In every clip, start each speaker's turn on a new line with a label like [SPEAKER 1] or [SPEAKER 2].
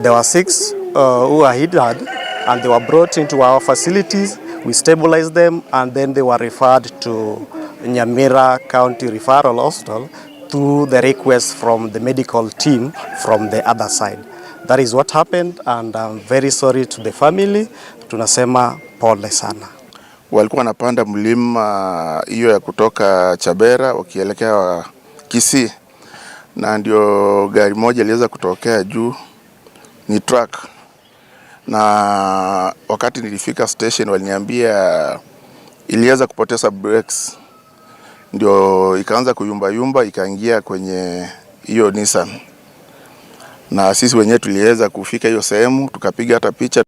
[SPEAKER 1] There were 6 who were injured and they were brought into our facilities. We stabilized them and then they were referred to Nyamira County Referral Hospital through the request from the medical team from the other side. That is what happened and I'm very sorry to the family. Tunasema pole sana.
[SPEAKER 2] Walikuwa wanapanda mlima hiyo ya kutoka Chabera wakielekea Kisii, na ndio gari moja iliweza kutokea juu, ni truck. Na wakati nilifika station waliniambia iliweza kupoteza brakes, ndio ikaanza kuyumba yumba ikaingia kwenye hiyo Nissan, na sisi wenyewe tuliweza kufika hiyo sehemu tukapiga hata picha.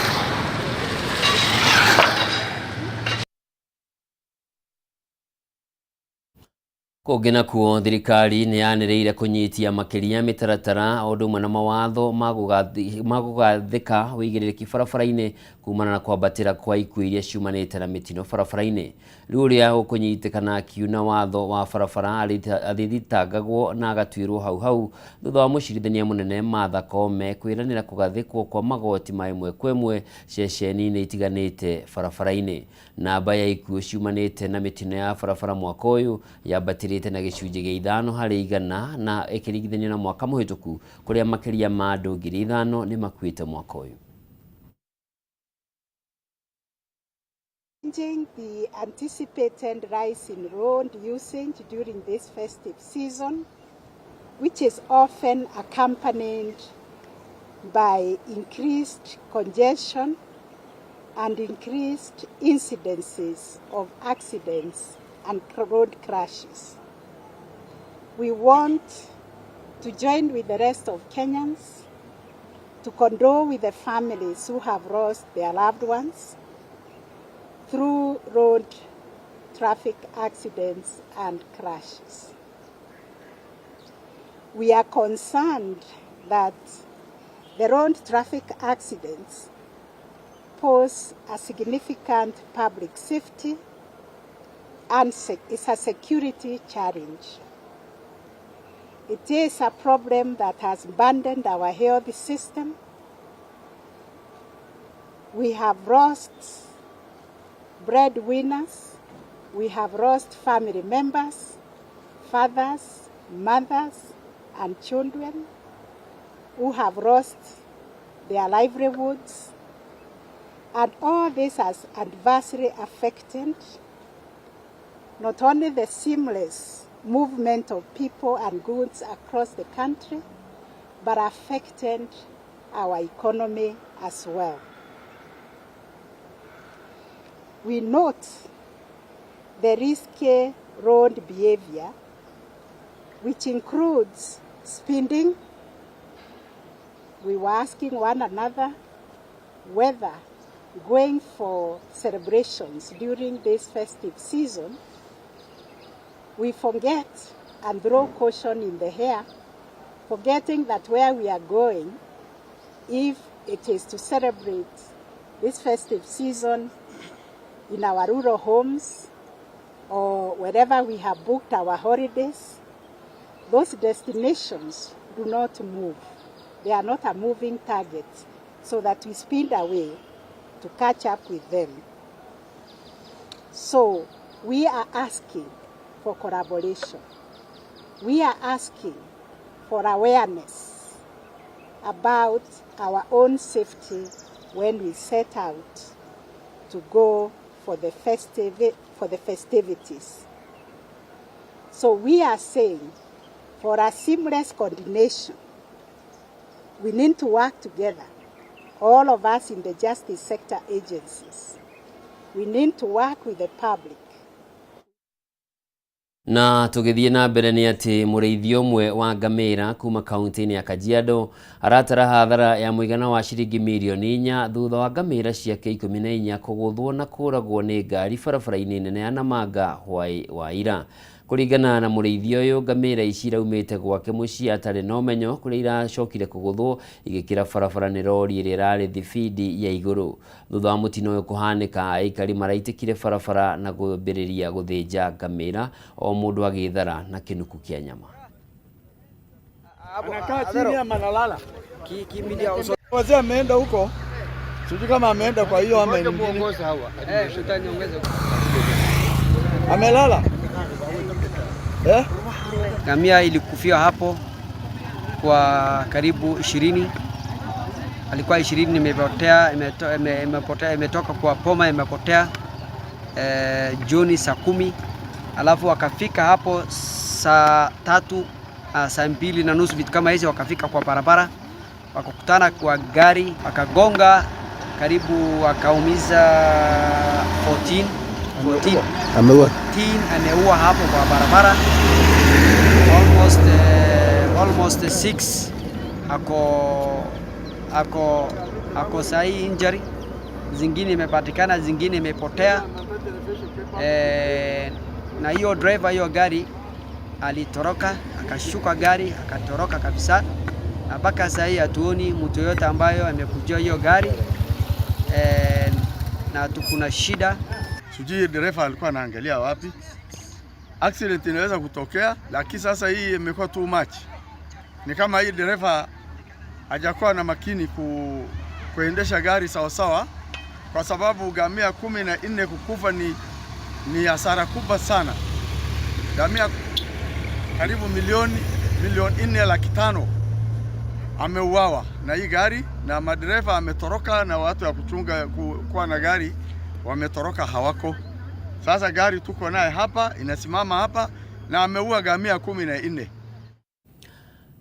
[SPEAKER 3] Kũngĩ nakuo thirikari nĩ yanĩrĩire kũnyitia makĩria mĩtaratara o ũndũ ũmwe na mawatho ma gũgathĩka ũigĩrĩrĩki barabara-inĩ kumana na kwambatĩra kwa ikuũ iria ciumanĩte na mĩtino barabara-inĩ. Rĩu ũrĩa ũkũnyitĩkana akiuna watho wa barabara arĩthitangagwo na agatuĩrwo hau hau thutha wa mũcirithania mũnene Martha Koome kwĩranĩra kũgathĩkwo kwa magoti ma ĩmwe kwa ĩmwe ceceni-inĩ itiganĩte barabara-inĩ. Namba ya ikuũ ciumanĩte na mĩtino ya barabara mwaka ũyũ yambatĩrĩte na gĩcunjĩ gĩa 5% na ĩkĩringithanio na mwaka mũhĩtũku kũrĩa makĩria ma andũ 5,000 nĩ makuĩte mwaka ũyũ.
[SPEAKER 4] The anticipated rise in road usage during this festive season, which is often accompanied by increased congestion and increased incidences of accidents and road crashes. We want to join with the rest of Kenyans to condole with the families who have lost their loved ones through road traffic accidents and crashes. We are concerned that the road traffic accidents pose a significant public safety and is a security challenge. It is a problem that has burdened our health system. We have lost breadwinners, we have lost family members, fathers, mothers, and children who have lost their livelihoods. And all this has adversely affected not only the seamless movement of people and goods across the country, but affected our economy as well. We note the risky road behavior, which includes speeding. We were asking one another whether going for celebrations during this festive season, we forget and throw caution in the air, forgetting that where we are going, if it is to celebrate this festive season in our rural homes or wherever we have booked our holidays, those destinations do not move. They are not a moving target, so that we speed away to catch up with them. So we are asking for collaboration. We are asking for awareness about our own safety when we set out to go for the festivities. So we are saying for a seamless coordination, we need to work together, all of us in the justice sector agencies. We need to work with the public.
[SPEAKER 3] Na tũgĩthiĩ na mbere nĩ atĩ mũrĩithi ũmwe wa ngamĩra kuma kaunti-inĩ ya Kajiado aratara hathara ya mũigana wa ciringi mirioni 4 thutha wa ngamĩra ciake 14 kũgũthwo na kũragwo nĩ ngari barabara-inĩ nene ya Namanga hwaĩ wa ira. Kũringana na mũrĩithi ũyũ, ngamĩra ici iraumĩte gwake mũciĩ atarĩ na ũmenyo kũrĩa iracokire kũgũthwo igĩkĩra barabara nĩ rori ĩrĩa ĩrarĩ thibindi ya igũrũ. Thutha wa mũtino ũyũ kũhanĩka, aikari maraitĩkire barabara na kwambĩrĩria gũthĩnja ngamĩra o mũndũ agĩthara na kĩnuku kĩa nyama.
[SPEAKER 5] Anakaa chini ama analala? Wazee ameenda huko, sijui kama ameenda kwa hiyo ama nyingine. Amelala eh?
[SPEAKER 6] Ngamia ilikufia hapo kwa karibu 20, alikuwa 20, imepotea, imepotea, imetoka kwa poma, imepotea jioni saa 10, alafu wakafika hapo saa 3, saa 2:30 vitu kama hizo, wakafika kwa barabara wakakutana kwa gari wakagonga karibu wakaumiza 14
[SPEAKER 2] Ameua.
[SPEAKER 6] 14 ameua hapo kwa barabara, almost 6 ako sahi injury, zingine imepatikana, zingine imepotea. Na hiyo driver hiyo gari alitoroka, akashuka gari akatoroka kabisa, na mpaka sasa hii hatuoni mtu yoyote ambayo amekujia hiyo gari, na kuna shida.
[SPEAKER 5] Sijui dereva alikuwa anaangalia wapi. Accident inaweza kutokea, lakini sasa hii imekuwa too much. Ni kama hii dereva hajakuwa na makini kuendesha gari sawasawa, kwa sababu ngamia 14 kukufa ni hasara kubwa sana. Ngamia karibu 4,500,000 ameuawa na hii gari, na madereva ametoroka, na watu ya kuchunga kuwa na gari wametoroka, hawako. Sasa gari tuko naye hapa inasimama hapa na ameua ngamia 14.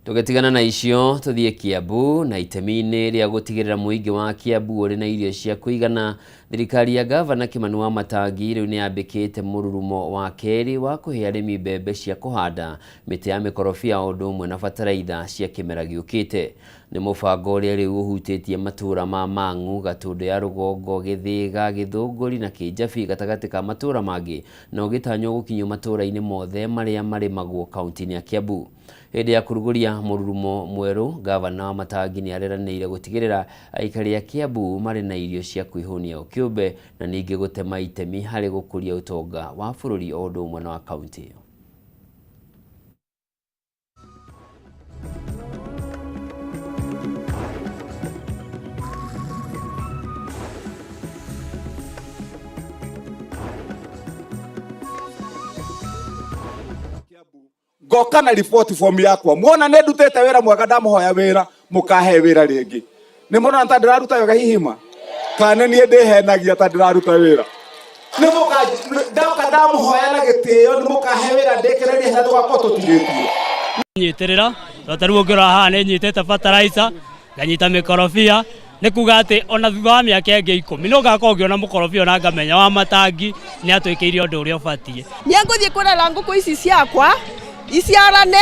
[SPEAKER 3] Tũgĩtigana na icio tũthiĩ Kiambu na itemi-inĩ rĩa gũtigĩrĩra mũingĩ wa Kiambu ũrĩ na irio cia kũigana, thirikari ya gavana Kimani Wamatangi rĩu nĩ yambĩkĩte mũrurumo wa kerĩ wa kũhe arĩmi mbembe cia kũhanda, mĩtĩ ya mĩkorobia o ũndũ ũmwe na bataraitha cia kĩmera gĩũkĩte. Nĩ mũbango ũrĩa rĩu ũhutĩtie matũũra ma Mang'u, Gatũndũ ya Rũgongo, Gĩthĩga, Gĩthũngũri na Kĩnjabi gatagatĩ ka matũũra mangĩ, na ũgĩtanywo gũkinyio matũũra-inĩ mothe marĩa marĩmagwo kaunti-inĩ ya Kiambu. Hĩndĩ ya kũrugũria mũrurumo mwerũ, gavana Wamatangi nĩ areranĩire gũtigĩrĩra aikari a Kiambu marĩ na irio cia kwĩhũnia o kĩũmbe na ningĩ gũtema itemi harĩ gũkũria ũtonga wa bũrũri o ũndũ ũmwe na wa kaunti ĩyo.
[SPEAKER 7] Ngoka na report form yakwa, muona nä ndutĩte wĩra mwega, ndamuhoya wĩra, mũkahe wĩra rĩngĩ. Nĩ mũrona ta ndĩraruta wega hihima kana niĩ ndĩhenagia ta ndĩraruta wĩra? Nĩ mũka ndoka ndamuhoya na gĩtĩo, nĩ mũkahe wĩra ndĩkĩrĩrie harĩa tũgakorwo tũtigĩtie.
[SPEAKER 8] Nyitĩrĩra to ta rĩu ũngĩrora haha nĩ nyitĩte fertilizer, nganyita mĩkorobia, nĩ kuga atĩ ona thutha wa mĩaka ĩngĩ 10 nĩ ũgakorwo ngĩona mũkorobia na ngamenya Wamatangi nĩ atwĩkĩire ũndũ ũrĩa ũbatiĩ.
[SPEAKER 9] Niĩ ngũthiĩ kũrera ngũkũ ici ciakwa iciarane,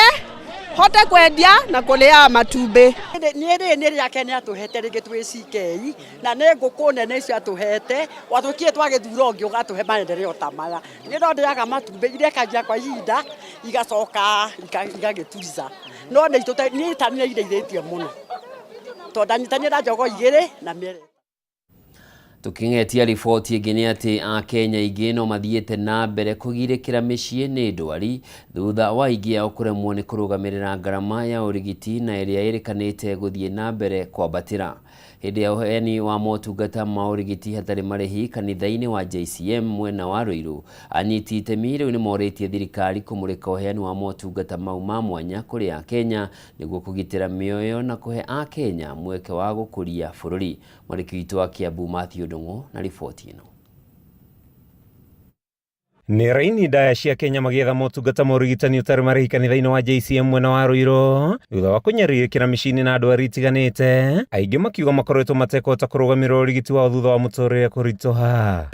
[SPEAKER 9] hote kwendia na kũrĩaga matumbĩ.
[SPEAKER 10] Niĩ rĩ nĩ rĩake nĩ atũhete rĩngĩ twĩ CK, na nĩ ngũkũ nene icio atũhete, watũkire twagĩthura ũngĩ ũgatũhe maendeleo ta maya. Niĩ no ndĩaga matumbĩ, irekagia kwa ihinda igacoka igagĩturiza, no nĩ niĩ ta nĩ indeithĩtie mũno tondũ ndanyitanire na jogoo 2 na mĩere.
[SPEAKER 3] Tuking'etia riboti ĩngĩ nĩ atĩ Akenya aingĩ no mathiĩte na mbere kũgirĩkĩra mĩciĩ nĩ ndwari thutha wa aingĩ ao kũremwo nĩ kũrũgamĩrĩra ngarama ya ũrigiti na ĩrĩa ĩrĩkanĩte gũthiĩ na mbere kwambatĩra. Hĩndĩ ya ũheani wa motungata ma ũrigiti hatarĩ marĩhi kanitha-inĩ wa JCM mwena wa Ruiru, anyiti itemi rĩu nĩ morĩtie thirikari kũmũrĩka ũheani wa motungata mau ma mwanya kũrĩ Akenya nĩguo kũgitĩra mĩoyo na kũhe Akenya mweke wa gũkũria bũrũri. Mwandĩki witũ wa Kiambu Mathew Ndung'u na riboti ĩno.
[SPEAKER 11] Nĩ raini ndaya cia Kenya magĩetha motungata ma ũrigitani ũtarĩ marĩhi kanitha-inĩ wa JCM mwena wa Ruiru thutha wa kũnyarirĩkĩra mĩciĩ-inĩ na ndwari itiganĩte, aingĩ makiuga makoretwo matekũhota kũrũgamĩrĩra ũrigiti wao thutha wa mũtũrĩre kũritũha.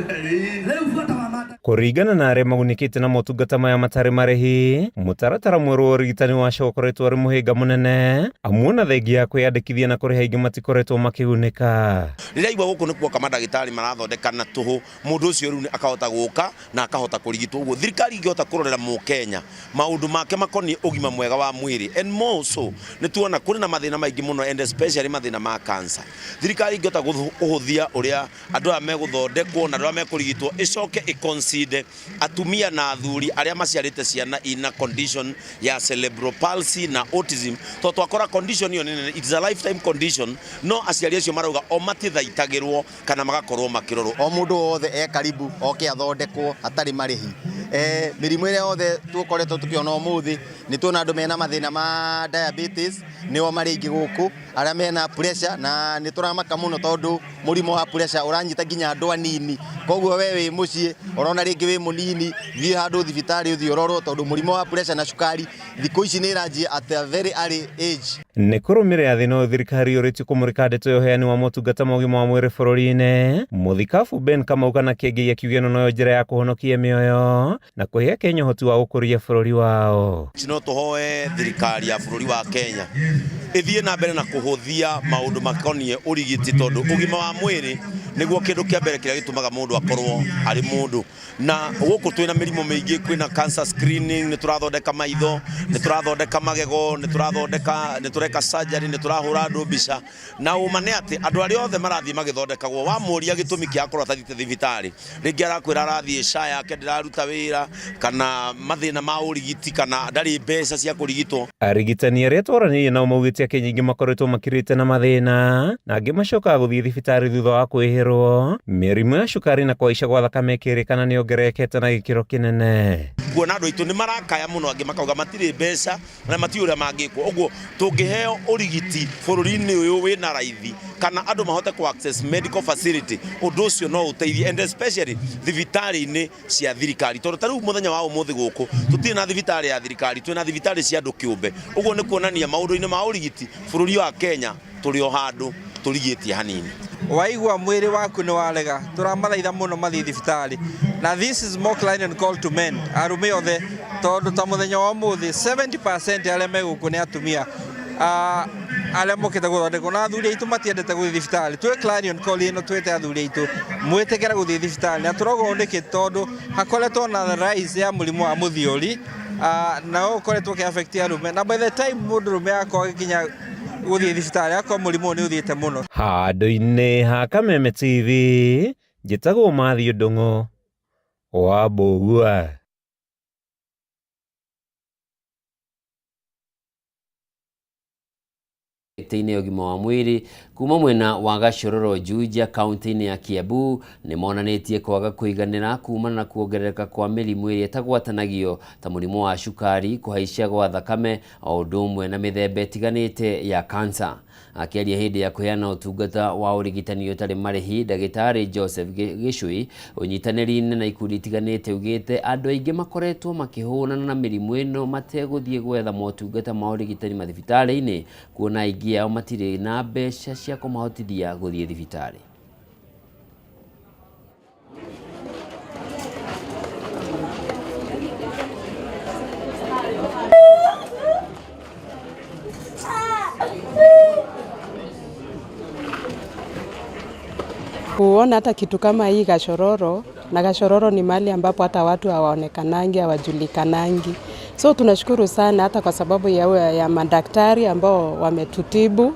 [SPEAKER 11] Kũringana na arĩa magunĩkĩte na motungata maya matarĩ marĩhi, mũtaratara mwerũ wa ũrigitani wa SHA ũkoretwo ũrĩ mũhĩnga mũnene, amu ona thengia ya kwĩyandĩkithia na kũrĩha aingĩ matikoretwo makĩgunĩka.
[SPEAKER 12] Rĩrĩa aigua gũkũ nĩ kuoka mandagĩtarĩ marathondeka na tũhũ, mũndũ ũcio rĩu akahota gũka na akahota kũrigitwo. Ũguo thirikari ingĩhota kũrorera mũkenya maũndũ make makoniĩ ũgima mwega wa mwĩrĩ, and more so nĩ tuona kũrĩ na mathĩna maingĩ mũno, and especially mathĩna ma cancer. Thirikari ingĩhota kũhũthia ũrĩa andũ aya megũthondekwo na andũ aya mekũrigitwo, ĩcoke ĩ Isinde, atumia na athuri arĩa maciarĩte ciana ina condition ya cerebral palsy na autism, tondũ twakora condition ĩyo nĩ nene, it is a lifetime condition, no aciari acio marauga o matithaitagĩrwo kana magakorwo makĩrorwo.
[SPEAKER 13] O mũndũ wothe e karibu oke athondekwo hatarĩ marĩhi. Mĩrimũ ĩrĩa yothe tũkoretwo tũkĩona ũmũthĩ, nĩ tuona andũ mena mathĩna ma diabetes, nĩo marĩ aingĩ gũkũ, arĩa mena pressure, na nĩ tũramaka mũno tondũ mũrimũ wa pressure ũranyita nginya andũ anini. Koguo we wĩ mũciĩ, ũrona rĩngĩ wĩ mũnini, thiĩ handũ thibitarĩ ũthiĩ ũrorwo, tondũ mũrimũ wa pressure na cukari thikũ ici nĩ ĩranjia at a very early age.
[SPEAKER 11] Nĩ kũrũmĩrĩra thĩna ũyũ thirikari yũrĩtio kũmũrĩka ndeto ya ũheani wa motungata ma ũgima wa mwĩrĩ bũrũri-inĩ. Mũthikabu Ben Kamau kana Kĩengei akiuga ĩno noyo njĩra ya kũhonokia mĩoyo na kũhe Akenya ũhoti wa gũkũria bũrũri wao.
[SPEAKER 12] No tũhoe thirikari ya bũrũri wa Kenya ĩthiĩ na mbere na kũhũthia maũndũ makoniĩ ũrigiti, tondũ ũgima wa mwĩrĩ nĩguo kĩndũ kĩa mbere kĩrĩa gĩtũmaga mũndũ akorwo arĩ mũndũ. Na gũkũ twĩna mĩrimũ mĩingĩ, kwĩna cancer screening, nĩ tũrathondeka maitho, nĩ tũrathondeka magego, nĩ tũrathondeka, nĩ tũreka surgery, nĩ tũrahũra andũ mbica. Na ũma nĩ atĩ andũ arĩa othe marathiĩ magĩthondekagwo, wamũria gĩtũmi kĩa akorwo atathiĩte thibitarĩ, rĩngĩ arakwĩra arathiĩ SHA yake ndĩraruta wĩra, kana mathĩna ma ũrigiti, kana ndarĩ mbeca cia kũrigitwo.
[SPEAKER 11] Arigitani arĩa twaranĩirie nao maugĩte Akenya aingĩ makoretwo makirĩte na mathĩna, na angĩ macokaga gũthiĩ thibitarĩ thutha wa kwĩhĩrwo. Mĩrimũ ya cukari na kũhaica gwa thakame ĩkĩrĩkana nĩ yongererekete na gĩkĩro kĩnene.
[SPEAKER 12] Kuona andũ aitũ nĩ marakaya mũno, angĩ makauga matirĩ mbeca na matiũĩ ũrĩa mangĩkwo. Ũguo tũngĩheo ũrigiti bũrũri-inĩ ũyũ wĩna raithi, kana andũ mahote ku access medical facility, ũndũ ũcio no ũteithie, and especially thibitarĩ-inĩ cia thirikari, tondũ ta rĩu mũthenya wa ũmũthĩ gũkũ tũtirĩ na thibitarĩ ya thirikari, twĩna thibitarĩ cia andũ kĩũmbe. Ũguo nĩ kuonania maũndũ-inĩ ma ũrigiti bũrũri wa Kenya tũrĩ o handũ tũrigĩtie hanini.
[SPEAKER 14] Waigua mwĩrĩ waku nĩ warega, tũramathaitha mũno mathiĩ thibitarĩ. Na this is more clarion call to men, arũme othe, tondũ ta mũthenya wa ũmũthĩ 70% arĩa me gũkũ nĩ atumia, arĩa mokĩte gũthondekwo, na athuri aitũ matiendete gũthiĩ thibitarĩ. Twĩ clarion call ĩno twĩte athuri aitũ mwĩtĩkĩre gũthiĩ thibitarĩ, na tũrauga ũũ nĩkĩ? Tondũ hakoretwo na rise ya mũrimũ wa mũthiori, na ũyũ ũkoretwo ũkĩ affect arũme, na by the time mũndũrũme akorwo agĩkinya gũthiĩ thibitarĩ akorwo mũrimũ ũyũ nĩ ũthiĩte mũno.
[SPEAKER 11] Handũ-inĩ ha Kameme TV, njĩtagwo Matthew Ndung'u wa Mbũgua.
[SPEAKER 3] Sekta-inĩ ya ũgima wa mwĩrĩ kuma mwena wa Gachororo Juja kaunti-inĩ ya Kiambu nĩ monanĩtie kwaga kũiganĩra kumana na kuongerereka kwa mĩrimũ ĩrĩa ĩtagwatanagio ta mũrimũ wa cukari, kũhaica gwa thakame o ũndũ ũmwe na mĩthemba ĩtiganĩte ya kansa. Akĩaria hĩndĩ ya kũheana ũtungata wa ũrigitani ũtarĩ marĩhi, ndagĩtarĩ Joseph Gĩcũi ũnyitanĩri-inĩ na ikundi itiganĩte augĩte andũ aingĩ makoretwo makĩhũrana na mĩrimũ ĩno mategũthiĩ gwetha motungata ma ũrigitani mathibitarĩ-inĩ, kuona aingĩ ao matirĩ na mbeca cia kũmahotithia gũthiĩ thibitarĩ.
[SPEAKER 4] Kuona hata kitu kama hii Gachororo, na Gachororo ni mahali ambapo hata watu hawaonekanangi, hawajulikanangi. So tunashukuru sana hata kwa sababu ya madaktari ambao wametutibu.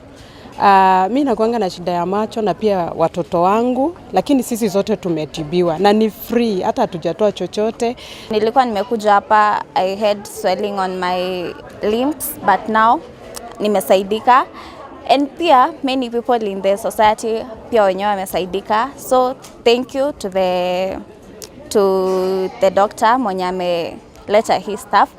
[SPEAKER 4] Mi nakuanga na shida ya macho na pia watoto wangu, lakini sisi zote tumetibiwa na ni free, hata hatujatoa chochote.
[SPEAKER 15] Nilikuwa nimekuja hapa, I had swelling on my limbs, but now nimesaidika. And pia many people in the society pia wenyewe wamesaidika. So thank you to the doctor mwenye ameleta his staff.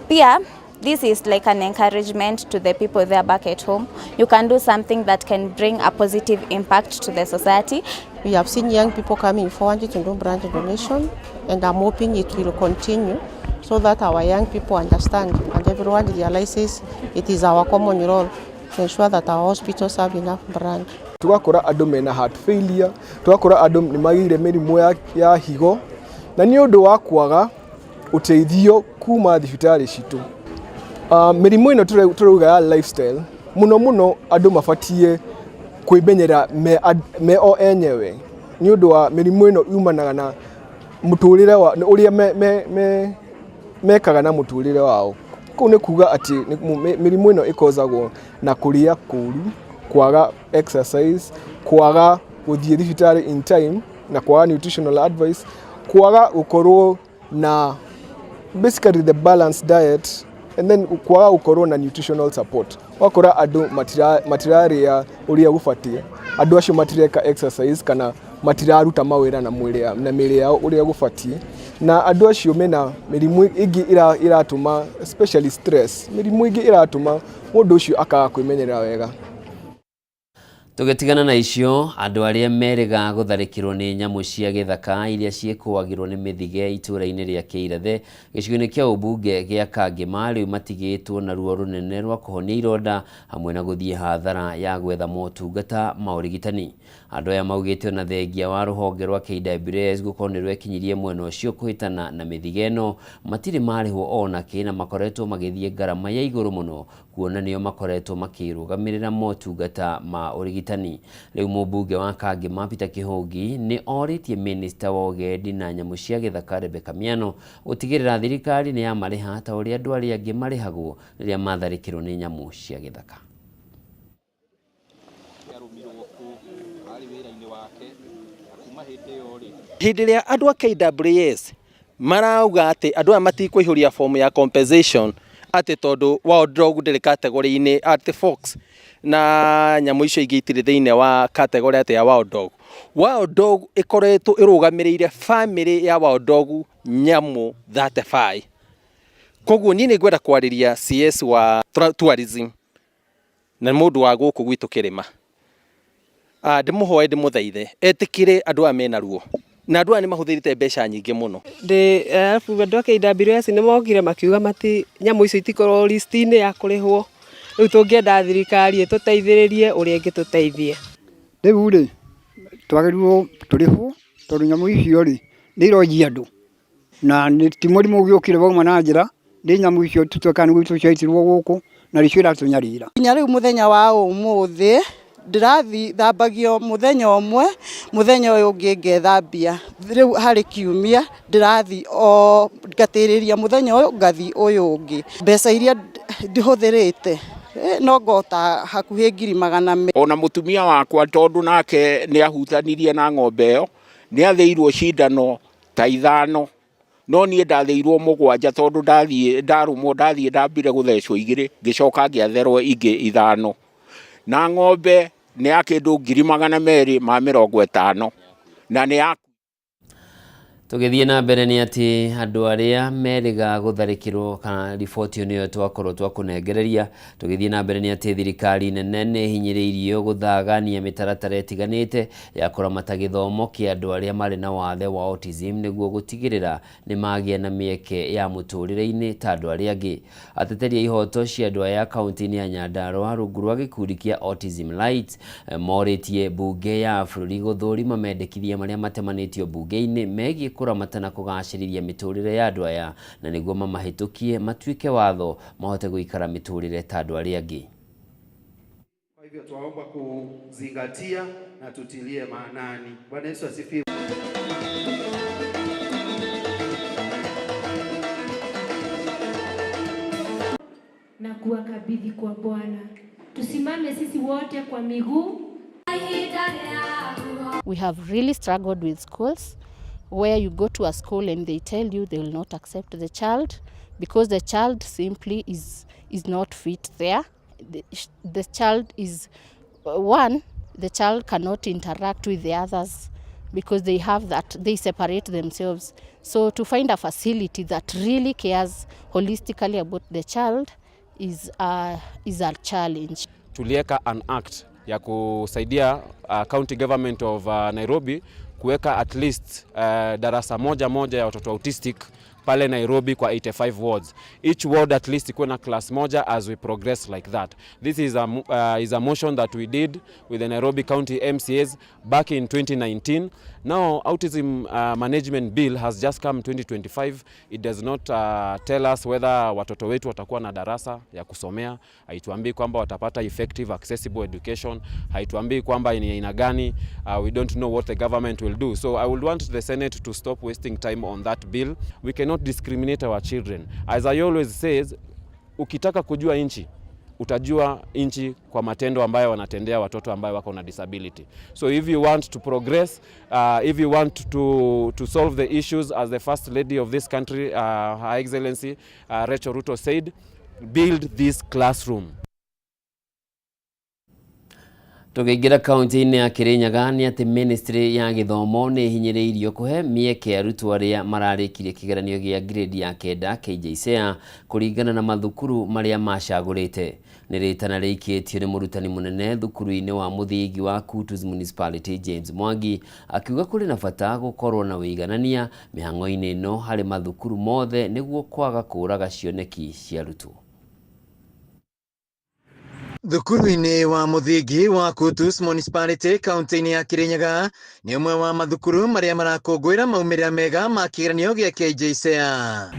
[SPEAKER 15] Pia this is like an encouragement to the people there back at home. You can do something that can bring a positive impact to the society.
[SPEAKER 16] We have seen young people coming forward to do blood donation, and I'm hoping it will continue so that our young people understand and everyone realizes it is our common role to ensure that our hospitals have enough blood.
[SPEAKER 17] Tugakora andũ mena heart failure, tugakora andũ nĩ magĩire mĩrimũ ya higo, na nĩ ũndũ wa kwaga ũteithio kuma thibitarĩ citũ. Mĩrimũ ĩno tũrauga ya lifestyle, mũno mũno andũ mabatiĩ kwĩmenyerera me o enyewe, nĩ ũndũ wa mĩrimũ ĩno yumanaga na mũtũrĩre wa, ũrĩa mekaga na mũtũrĩre wao. Kũu nĩ kuga atĩ mĩrimũ ĩno ĩkozagwo na kũrĩa kũru, kwaga exercise, kwaga gũthiĩ thibitarĩ in time, na kwaga nutritional advice. Kwaga gũkorwo na basically the balanced diet and then kwaga gũkorwo na nutritional support. Wakora andũ matirarĩa ũrĩa gũbatiĩ, andũ acio matireka exercise kana matiraruta mawĩra na mwĩrĩ na mĩĩrĩ yao ũrĩa gũbatiĩ, na andũ acio mena mĩrimũ ĩngĩ ĩratũma, especially stress, mĩrimũ ĩngĩ ĩratũma mũndũ ũcio akaga kwĩmenyerera wega.
[SPEAKER 3] Tũgĩtigana na icio, andũ arĩa merĩga gũtharĩkĩrwo nĩ nyamũ cia gĩthaka iria ciĩkũagĩrwo nĩ mĩthige itũũra-inĩ rĩa Kĩirathe gĩcigo-inĩ kĩa ũmbunge gĩa Kangĩma rĩu matigĩtwo na ruo rũnene rwa kũhonia ironda hamwe na gũthiĩ hathara ya gwetha motungata ma ũrigitani. Andũ aya maugĩte ona thengia wa rũhonge rwa KWS gũkorwo nĩ rwekinyirie mwena ũcio kũhĩtana na mĩthige ĩno, matirĩ marĩhwo ona kĩ na makoretwo magĩthiĩ ngarama ya igũrũ mũno kuona nĩo makoretwo makĩrũgamĩrĩra motungata ma ũrigitani. Rĩu mũmbunge wa Kangĩma Peter Kĩhũngi nĩ orĩtie minista wa ũgendi na nyamũ cia gĩthaka Rebecca Miano gũtigĩrĩra thirikari nĩ yamarĩha ta ũrĩa andũ arĩa angĩ marĩhagwo rĩrĩa matharĩkĩrwo nĩ nyamũ cia gĩthaka.
[SPEAKER 18] Hĩndĩ ĩrĩa andũ a KWS marauga atĩ andũ aya matikũihũria form ya compensation atĩ tondũ wild dog ndĩrĩ category-inĩ, atĩ fox na nyamũ icio ingĩ itirĩ thĩinĩ wa category atĩ ya wild dog. Wild dog ĩkoretwo ĩrũgamĩrĩire family ya wild dog nyamũ 35. Koguo niĩ nĩ ngwenda kwarĩria CS wa tourism na mũndũ wa gũkũ gwitũ kĩrĩma, ndĩmũhoe, ndĩmũthaithe etĩkĩre andũ aya mena ruo, na andũ aya nĩ mahũthĩrĩte mbeca nyingĩ mũno.
[SPEAKER 19] Ndĩ arabu andũ a KWS nĩ mokire makiuga mati nyamũ icio itikorwo list-inĩ ya kũrĩhwo. Rĩu tũngĩenda thirikari ĩtũteithĩrĩrie ũrĩa ĩngĩtũteithia.
[SPEAKER 20] Rĩu rĩ, twagĩrĩirwo tũrĩhwo tondũ nyamũ icio rĩ nĩ ironjia andũ, na ti mũrimũ ũgĩũkire wauma na njĩra, nĩ nyamũ icio tũtuĩkaga nĩ ciaitirwo gũkũ na nĩcio iratũnyarira.
[SPEAKER 9] Nginya rĩu mũthenya wa ũmũthĩ ndĩrathi thambagio mũthenya ũmwe, mũthenya ũyũ ũngĩ ngethambia. Rĩu harĩ kiumia ndĩrathi o ngatĩrĩria mũthenya ũyũ ngathi ũyũ ũngĩ. Mbeca iria ndĩhũthĩrĩte no ngota hakuhĩ 200,000.
[SPEAKER 21] Ona mũtumia wakwa, tondũ nake nĩ ahutanirie na ng'ombe ĩyo, nĩ athĩirwo cindano ta 5, no niĩ ndathĩirwo 7 tondũ ndathiĩ ndarũmwo, ndathiĩ ndambire gũthecwo 2, ngĩcoka ngĩatherwo ingĩ 5, na ng'ombe nĩ ya kĩndũ 250,000 na nĩ ya
[SPEAKER 3] Tũgĩthiĩ na mbere nĩ atĩ andũ arĩa merĩga gũtharĩkĩrwo kana riboti ĩyo nĩyo twakorwo twakũnengereria. Tũgĩthiĩ na mbere nĩ atĩ thirikari nene nĩ ĩhinyĩrĩirio gũthagania mĩtaratara ĩtiganĩte ya kũramata gĩthomo kĩa andũ arĩa marĩ na wathe wa autism nĩguo gũtigĩrĩra nĩ magĩa na mĩeke ya mũtũrĩre-inĩ ta andũ arĩa angĩ. Ateteri a ihoto cia andũ aya kaunti-inĩ ya Nyandarua rungu rwa gĩkundi kĩa Autism Light morĩtie mbunge ya bũrũri gũthũrima mendekithia marĩa matemanĩtio mbunge-inĩ megiĩ kũramata na kũgacĩrithia mĩtũrĩre ya andũ aya, na nĩguo mamahĩtũkie matuĩke watho mahote gũikara mĩtũrĩre ta andũ arĩa angĩ.
[SPEAKER 22] Kwa hivyo twaomba kuzingatia na tutilie maanani. Bwana Yesu asifiwe.
[SPEAKER 23] Na kuwakabidhi kwa Bwana. Tusimame sisi wote kwa miguu.
[SPEAKER 24] We have really struggled with schools where you go to a school and they tell you they will not accept the child because the child simply is not fit there. The child is, one, the child cannot interact with the others because they have that, they separate themselves. So to find a facility that really cares holistically about the child is a challenge.
[SPEAKER 25] Tulieka an act ya kusaidia county government of Nairobi kuweka at least darasa moja moja ya watoto autistic pale Nairobi kwa 85 wards. Each ward at least ikuwe na class moja as we progress like that. This is a motion that we did with the Nairobi County MCAs back in 2019. Now Autism Management Bill has just come 2025. It does not tell us whether watoto wetu watakuwa na darasa ya kusomea. Haituambii kwamba watapata effective accessible education. Haituambii kwamba ni aina gani. We don't know what the government will do. So I would want the Senate to stop wasting time on that bill. We cannot discriminate our children. As I always says, ukitaka kujua nchi Utajua nchi kwa matendo ambayo wanatendea watoto ambayo wako na disability. So if you want to progress, if you want to solve the issues as the first lady of this country, Her Excellency Rachel Ruto said, build this classroom.
[SPEAKER 3] Tũkĩingĩra kaunti-inĩ ya Kirinyaga nĩ atĩ ministry ya gĩthomo nĩ ĩhinyĩrĩirio kũhe mĩeke arutwo arĩa mararĩkirie kĩgeranio gĩa grade ya kenda KJSEA kũringana na mathukuru marĩa macagũrĩte. Nĩ rĩtana rĩikĩtio nĩ mũrutani mũnene thukuru-inĩ wa mũthingi wa Kutus Municipality James Mwangi akiuga kũrĩ na bata gũkorwo na ũiganania mĩhang'o-inĩ ĩno harĩ mathukuru mothe nĩguo kwaga kũraga cioneki cia arutwo.
[SPEAKER 1] Thukuru-inĩ wa mũthingi wa Kutus Municipality kaunti-inĩ ya Kirinyaga nĩ ũmwe wa mathukuru marĩa marakũngũĩra maumĩrĩra mega ma kĩgeranio gĩa KJSEA.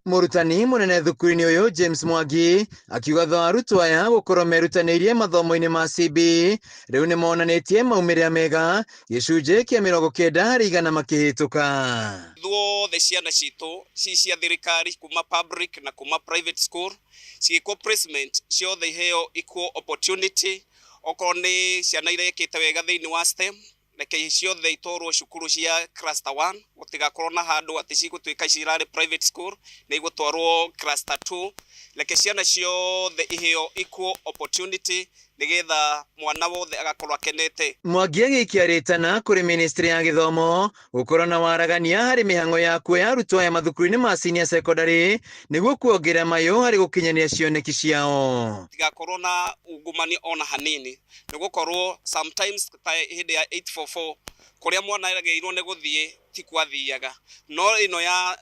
[SPEAKER 1] Mũrutani mũnene thukuru-inĩ ũyũ James Mwangi akiuga thutha wa arutwo aya gũkorwo merutanĩirie mathomo-inĩ ma CBE rĩu nĩ monanĩtie maumĩrĩra mega gĩcunjĩ kĩa 90% makĩhĩtũka.
[SPEAKER 2] Ithuothe ciana citũ ci cia thirikari kuma public na kuma private school cigĩkwo placement ciothe iheo equal opportunity. Okorwo nĩ ciana irekĩte wega thĩinĩ wa STEM, reke ciothe itwarwo cukuru cia cluster 1, gũtigakorwo na handũ atĩ cigũtuĩka cirarĩ private school nĩ igũtwarwo cluster 2. Reke ciana ciothe iheo equal opportunity nĩgetha mwana wothe agakorwo akenete.
[SPEAKER 1] Mwangi agĩikia rĩtana kũrĩ ministry ya gĩthomo gũkorwo na waragania harĩ mĩhang'o ya kuoya arutwo aya mathukuru-inĩ ma senior secondary nĩguo kuongerera mayũ harĩ gũkinyanĩria cioneki ciao.
[SPEAKER 2] Tigakorwo na ungumania ona hanini, nĩ gũkorwo sometimes ta hĩndĩ ya 844 kũrĩa mwana erĩgĩrĩirwo nĩ gũthiĩ ti kwathiaga, no ĩno ya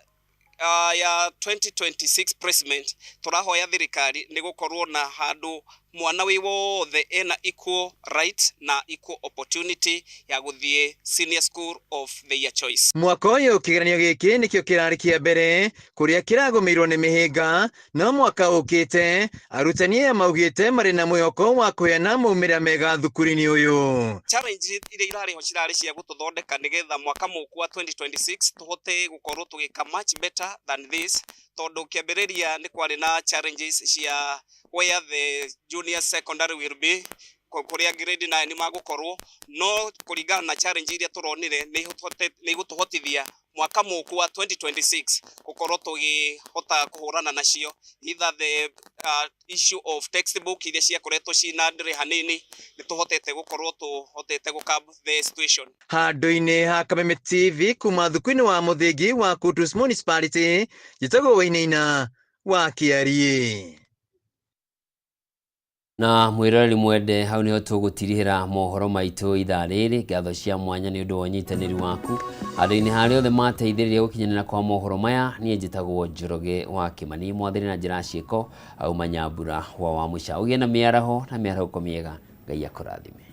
[SPEAKER 2] 2026 placement tũrahoya thirikari nĩ gũkorwo na handũ mwana wĩ wothe ena equal right na equal opportunity ya gũthiĩ senior school of their choice.
[SPEAKER 1] Mwaka ũyũ kĩgeranio gĩkĩ nĩkĩo kĩrarĩ kĩa mbere kũrĩa kĩragũmĩirwo nĩ mĩhĩnga, no mwaka ũkĩte arutani aya maugĩte marĩ na mwĩhoko wa kũheana maumĩrĩra mega thukuru-inĩ ũyũ.
[SPEAKER 2] Challenge iria irarĩ ho cirarĩ cia gũtũthondeka nĩgetha mwaka mũku wa 2026 tũhote gũkorwo tũgĩka much better than this, tondũ kĩambĩrĩria nĩ kwarĩ na challenges cia where the junior secondary will be, kũrĩa grade 9 magũkorwo, no kũringana na challenge iria tũronire nĩ igũtũhotithia mwaka mũku wa 2026 gũkorwo tũgĩhota kũhũrana nacio, either the issue of textbook iria ciakoretwo cina ndĩrĩ hanini nĩ tũhotete gũkorwo tũhotete gũ curb the situation.
[SPEAKER 1] Handũ-inĩ ha Kameme TV kuma thukuru-inĩ wa mũthingi wa Kutus Municipality, njĩtagwo Wainaina wa Kĩariĩ.
[SPEAKER 3] Na mwĩroreri mwende, hau nĩho tũgũtirihĩra mohoro maitũ ithaa rĩrĩ. Ngatho cia mwanya nĩ ũndũ wa ũnyitanĩri waku andũ-inĩ harĩa othe mateithĩrĩria gũkinyanĩra kwa mohoro maya. Niĩ njĩtagwo Njoroge wa Kĩmani, mwathani na njĩra ciĩko auma Nyambura wa Wamũca. Ũgĩe na mĩaraho na mĩarahũko mĩega, Ngai akũrathime.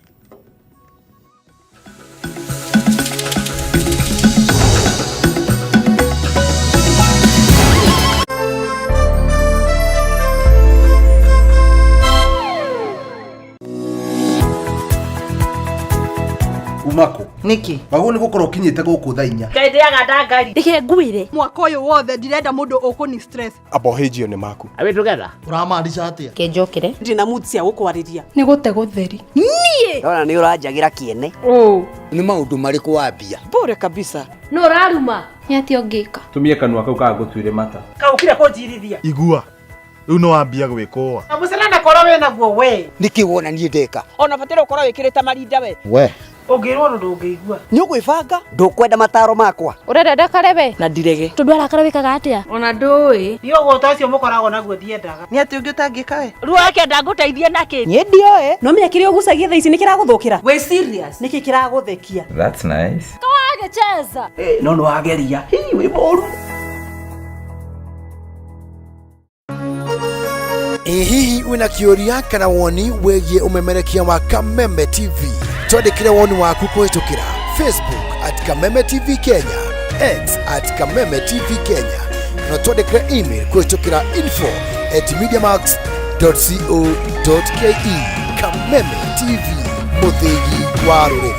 [SPEAKER 5] Umako
[SPEAKER 6] niki
[SPEAKER 5] wagwo nĩ gũkorwo ũkinyĩte gũkũ thaa 4.
[SPEAKER 6] Ngai ndĩaga ndangari.
[SPEAKER 7] Reke ngwĩre.
[SPEAKER 9] Mwaka ũyũ wothe ndirenda mũndũ ũkũni stress.
[SPEAKER 17] Abohĩnjio nĩ maku.
[SPEAKER 26] Are we together?
[SPEAKER 5] Ũramaanisha atĩa?
[SPEAKER 7] Kenjokere.
[SPEAKER 10] Ndina mood cia gũkwarĩria.
[SPEAKER 23] Nĩ gũte gũtheri.
[SPEAKER 7] Niĩ.
[SPEAKER 26] Ndona nĩ ũranjagĩra kĩene.
[SPEAKER 23] Ũ.
[SPEAKER 26] Nĩ maũndũ marĩkũ wambia?
[SPEAKER 10] Bure kabisa.
[SPEAKER 23] Nũ ũraruma? Nĩ atĩa ũngĩka?
[SPEAKER 27] Tumie kanua kau kaga gũtuĩre mata.
[SPEAKER 10] Kaũkire kũnjirithia.
[SPEAKER 28] Igua. Rĩu nĩ wambia gwĩkũa.
[SPEAKER 10] Na mũcene korwo wĩna guo we.
[SPEAKER 26] Nĩkĩ wona niĩ ndeka?
[SPEAKER 10] Ona bataire ũkorwo wĩkĩrĩte marinda we.
[SPEAKER 26] We.
[SPEAKER 10] Ũngĩrwo ũndũ ndũngĩigua.
[SPEAKER 26] Nĩ ũgwĩbanga? Ndũkwenda mataro makwa?
[SPEAKER 24] Ũrenda ndakare we?
[SPEAKER 10] Na ndirege.
[SPEAKER 24] Tondũ arakara wĩkaga atĩa?
[SPEAKER 23] Ona ndũĩ.
[SPEAKER 10] Niĩ ũgũta ũcio mũkoragwo naguo ndiendaga.
[SPEAKER 6] Nĩ atĩ ũngĩ ũtangĩka we?
[SPEAKER 10] Ruo akĩenda ngũteithie nakĩ?
[SPEAKER 6] Niĩ ndioĩ. No menya kĩrĩa ũgucagia thaa ici nĩ kĩragũthũkĩra.
[SPEAKER 10] Wĩ serious?
[SPEAKER 6] Nĩkĩ kĩragũthekia?
[SPEAKER 27] That's nice.
[SPEAKER 24] Kawagĩcheza.
[SPEAKER 26] No nĩ wageria. Hii wĩ mũru.
[SPEAKER 29] Ĩ hihi wĩna kĩũria kana woni wĩgiĩ ũmemerekia wa Kameme TV? Twandĩkĩre woni waku kũhĩtũkĩra Facebook at Kameme TV Kenya, X at Kameme TV Kenya, na twandĩkĩre email kũhĩtũkĩra info@mediamax.co.ke. Kameme TV, mũthĩgi wa rũrĩrĩ.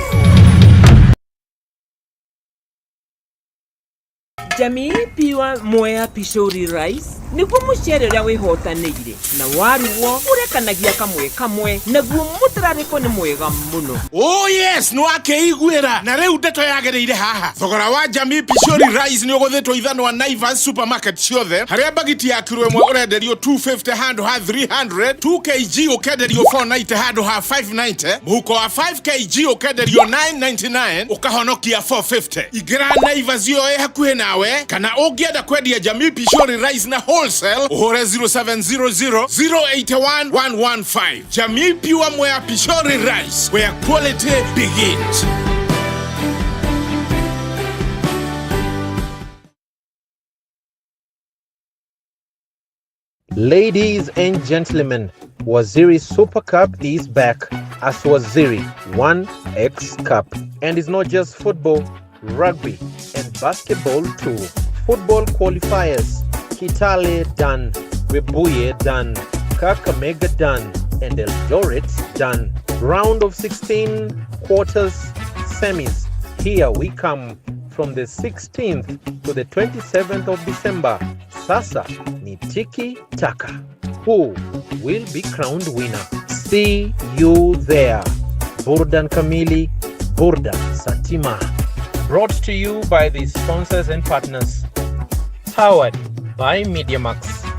[SPEAKER 4] Jamii Pure Mwea Pishori Rice nĩguo mũcere ũrĩa wĩhotanĩire na warugwo ũrekanagia kamwe kamwe naguo mũtararĩko nĩ mwega mũno.
[SPEAKER 7] Oh yes, nĩ wakeiguĩra na rĩu ndeto yagĩrĩire haha. Thogora wa Jamii Pishori Rice nĩ ũgũthĩtwo ithanwa Naivas supermarket ciothe, harĩa bagiti ya kiro ĩmwe ũrenderio 250 handũ ha 300, 2 kg ũkenderio 490 handũ ha 590, mũhuko wa 5 kg ũkenderio 999 ũkahonokia 450. Ingĩra Naivas ĩyo ĩ hakuhĩ nawe, kana ũngĩenda kwendia Jamii Pishori Rice na wholesale ũhũre 0700 081 115. Jamii Pure Mwea Pishori Rice, where quality begins.
[SPEAKER 8] Ladies and gentlemen, Waziri Super Cup is back as Waziri 1X Cup. And it's not just football, rugby, and basketball too. Football qualifiers Kitale done, Webuye done, Kakamega done, and Eldoret done. Round of 16, quarters, semis. Here we come from the 16th to the 27th of December. Sasa ni tiki taka. Who will be crowned winner? See you there. Burdan Kamili, Burdan Satima. Brought to you by the sponsors and partners. Powered by MediaMax.